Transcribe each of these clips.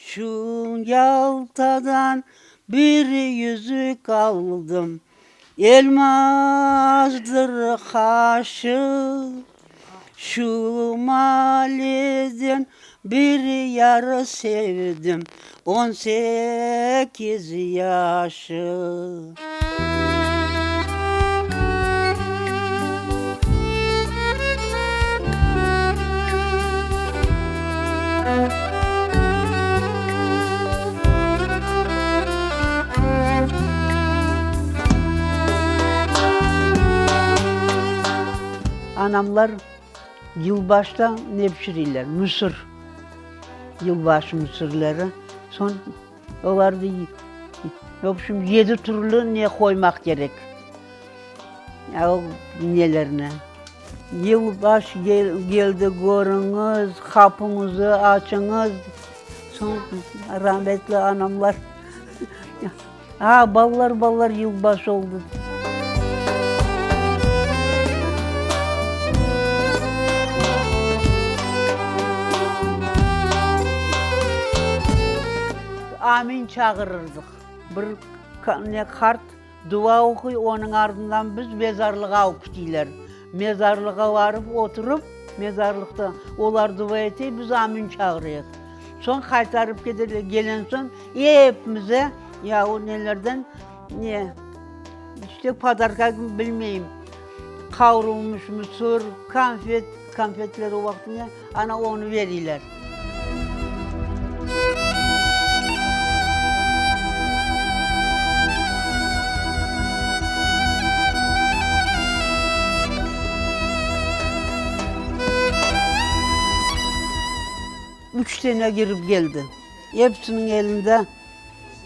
Şu Yaltadan bir yüzük aldım, Elmazdır qaşı. Şu maaleden bir yar sevdim, On sekiz yaşı. Anamlar yılbaşta ne pişireyler? Mısır. Yılbaşı mısırları. Soñ olarnı, vobşem, yedi türlü ne qoymaq kerek. O nelerni. Yılbaş keldi, körüñiz, qapıñızı açıñız. Soñ rametli anamlar, A, balalar, balalar, yılbaşı oldı. Amin çağırırdıq. Bir ne qart Dua oquy, onıñ ardından biz mezarlığa alıp keteyler. Mezarlığa barıp oturıp, mezarlıqta olar dua ete, biz amin çağırayıq. Soñ qaytarıp keteler, gelen soñ epimize ya o nelerden ne, işte podarka bilmeyim, qavrulmış mısır, konfet, konfetler o vaqıt ne, ana onı beriyler. Üç dene kirip keldi. Episiniñ elinde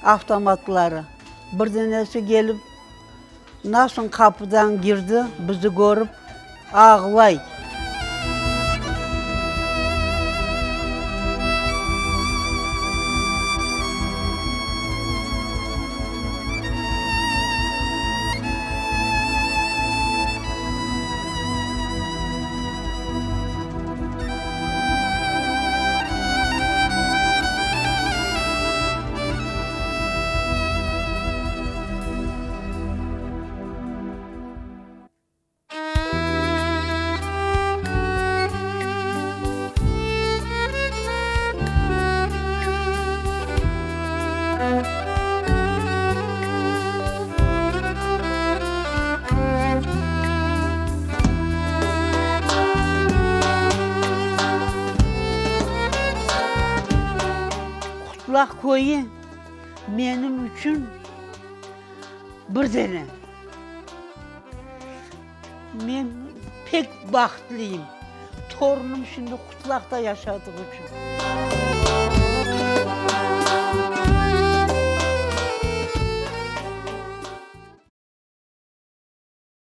avtomatları. Bir denesi kelip, Nasıl qapıdan girdi, bizi körip ağlay. Qutlaq köyü menim içün bir dene. Men pek bahtlıyım, torunım şimdi Qutlaqta yaşadığı içün.